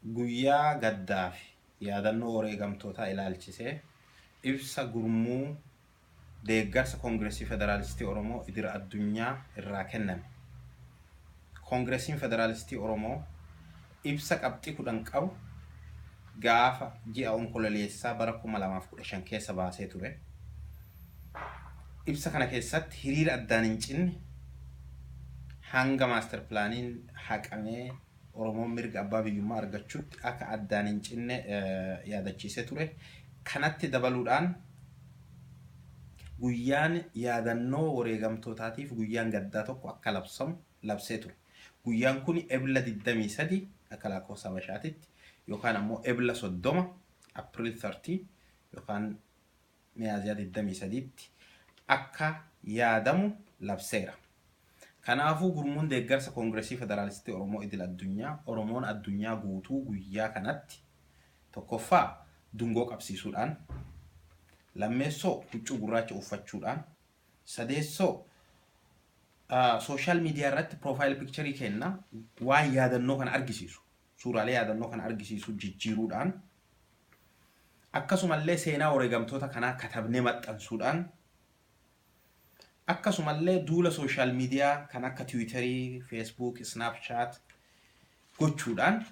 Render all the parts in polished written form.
Guyyaa gaddaa fi yaadannoo wareegamtootaa ilaalchisee ibsa gurmuu deeggarsa Koongireesii Federaalistii Oromoo idila addunyaa irraa kenname. Koongireesiin Federaalistii Oromoo ibsa qabxii 10 qabu gaafa ji'a Onkololeessaa bara 2015 keessa baasee ture. Ibsa kana keessatti hiriira addaan hin cinne hanga maastar pilaaniin haqamee Oromoon mirga abbaa biyyummaa argachuutti akka addaan hin cinne yaadachiisee ture. Kanatti dabaluudhaan guyyaan yaadannoo wareegamtootaatiif guyyaan gaddaa tokko akka labsamu labsee ture. Guyyaan kun Ebla 23 akka lakkoofsa Habashaatitti yookaan ammoo Ebla 30, April 30, yookaan Miyaaziyaa 23tti akka yaadamu labseera. Kanaafuu gurmuun deeggarsa Koongireesii Federaalistii Oromoo idil addunyaa Oromoon addunyaa guutuu guyyaa kanatti tokkoffaa dungoo qabsiisuudhaan, lammeessoo huccuu gurraacha uffachuudhaan, sadeessoo social media irratti profile picture kenna waan yaadannoo kana argisiisu, suuraalee yaadannoo kana argisiisu jijjiiruudhaan, akkasumallee seenaa wareegamtoota kanaa katabnee maxxansuudhaan, akkasumallee duula social media kan akka Tiwiitarii, Facebook, Snapchat gochuudhaan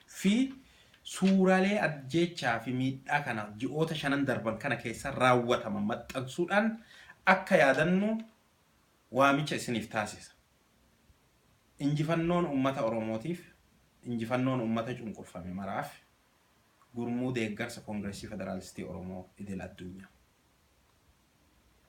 fi suuraalee ajjeechaa fi miidhaa kana ji'oota shanan darban kana keessa raawwataman maxxansuudhaan akka yaadannu waamicha isiniif taasisa. Injifannoon uummata Oromootiif, injifannoon uummata cunqurfame maraaf, gurmuu deeggarsa Koongireesii Federaalistii Oromoo idil addunyaa.